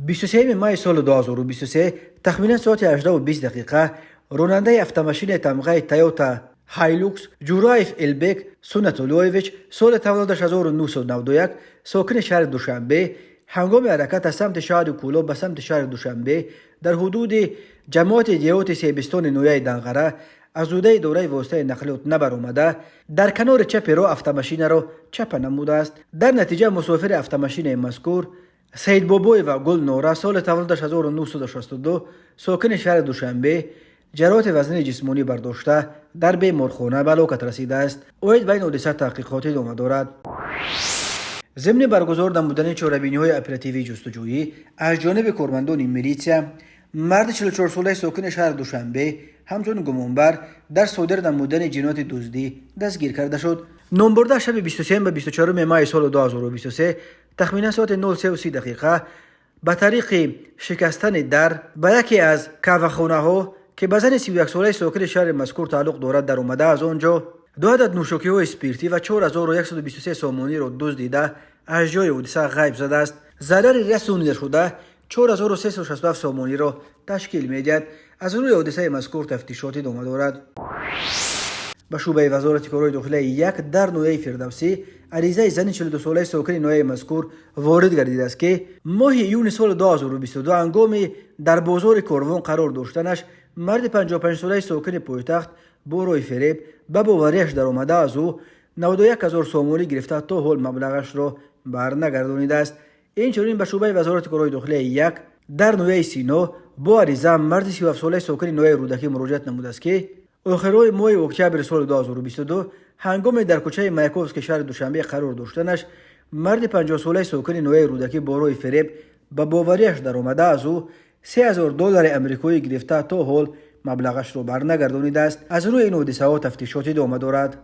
23 майи соли 2023, тахминан соати 18:20 дақиқа, ронандаи автомашинаи тамғаи Тойота Хайлукс Ҷураев Элбек Суннатуллоевич, соли таваллудаш 1991, сокини шаҳри Душанбе, ҳангоми ҳаракат аз самти шаҳри Кӯлоб ба самти шаҳри Душанбе дар ҳудуди ҷамоати деҳоти Себистони ноҳияи Данғара аз ҳудуди идораи воситаи нақлиёт набаромада, дар канори чапи роҳ автомашинаро чапа намудааст. Дар натиҷа мусофири автомашинаи мазкур Саидбобоева Гулнора, соли таваллудаш 1962, сокини шаҳри Душанбе, ҷароҳати вазнини ҷисмонӣ бардошта, дар беморхона ба ҳалокат расидааст. Оид ба ин ҳодиса таҳқиқот идома дорад. Зимни баргузор намудани чорабиниҳои оперативии ҷустуҷӯӣ аз ҷониби кормандони милитсия, марди 44-солаи сокини шаҳри Душанбе ҳамчун гумонбар дар содир намудани ҷинояти дуздӣ дастгир карда шуд. Номбурда шаби 23 ба 24 майи соли 2023, тахминан соати 03:30 дақиқа, ба тариқи шикастани дар ба яке аз қаҳвахонаҳо, ки ба зани 31-солаи сокини шаҳри мазкур тааллуқ дорад, даромада, аз он ҷо ду адад нӯшокиҳои спиртӣ ва 4123 сомониро дуздида, аз ҷои ҳодиса ғайб задааст. Зарари расонидашуда 4367 сомониро ташкил медиҳад. Аз рӯи ҳодисаи мазкур тафтишот идома дорад. Ба шӯъбаи Вазорати корҳои дохилияи як дар ноҳияи Фирдавсӣ аризаи зани 42-солаи сокини ноҳияи мазкур ворид гардидааст, ки моҳи июни соли 2022 ҳангоми дар бозори Корвон қарор доштанаш марди 55-солаи сокини пойтахт бо роҳи фиреб ба боварияш даромада, аз ӯ 91 ҳазор сомонӣ гирифта, то ҳол маблағашро барнагардонидааст. Инчунин ба шӯъбаи Вазорати корҳои дохилияи як дар ноҳияи Сино бо ариза марди 37-солаи сокини ноҳияи Рӯдакӣ муроҷиат намудааст, ки охирҳои моҳи октябри соли 2022 ҳангоме дар кӯчаи Маяковский шаҳри Душанбе қарор доштанаш марди 50-солаи сокини ноҳияи Рӯдакӣ бо роҳи фиреб ба боварияш даромада, аз ӯ 3000 доллари амрикоӣ гирифта, то ҳол маблағашро барнагардонидааст. Аз рӯи ин ҳодисаҳо тафтишот идома дорад.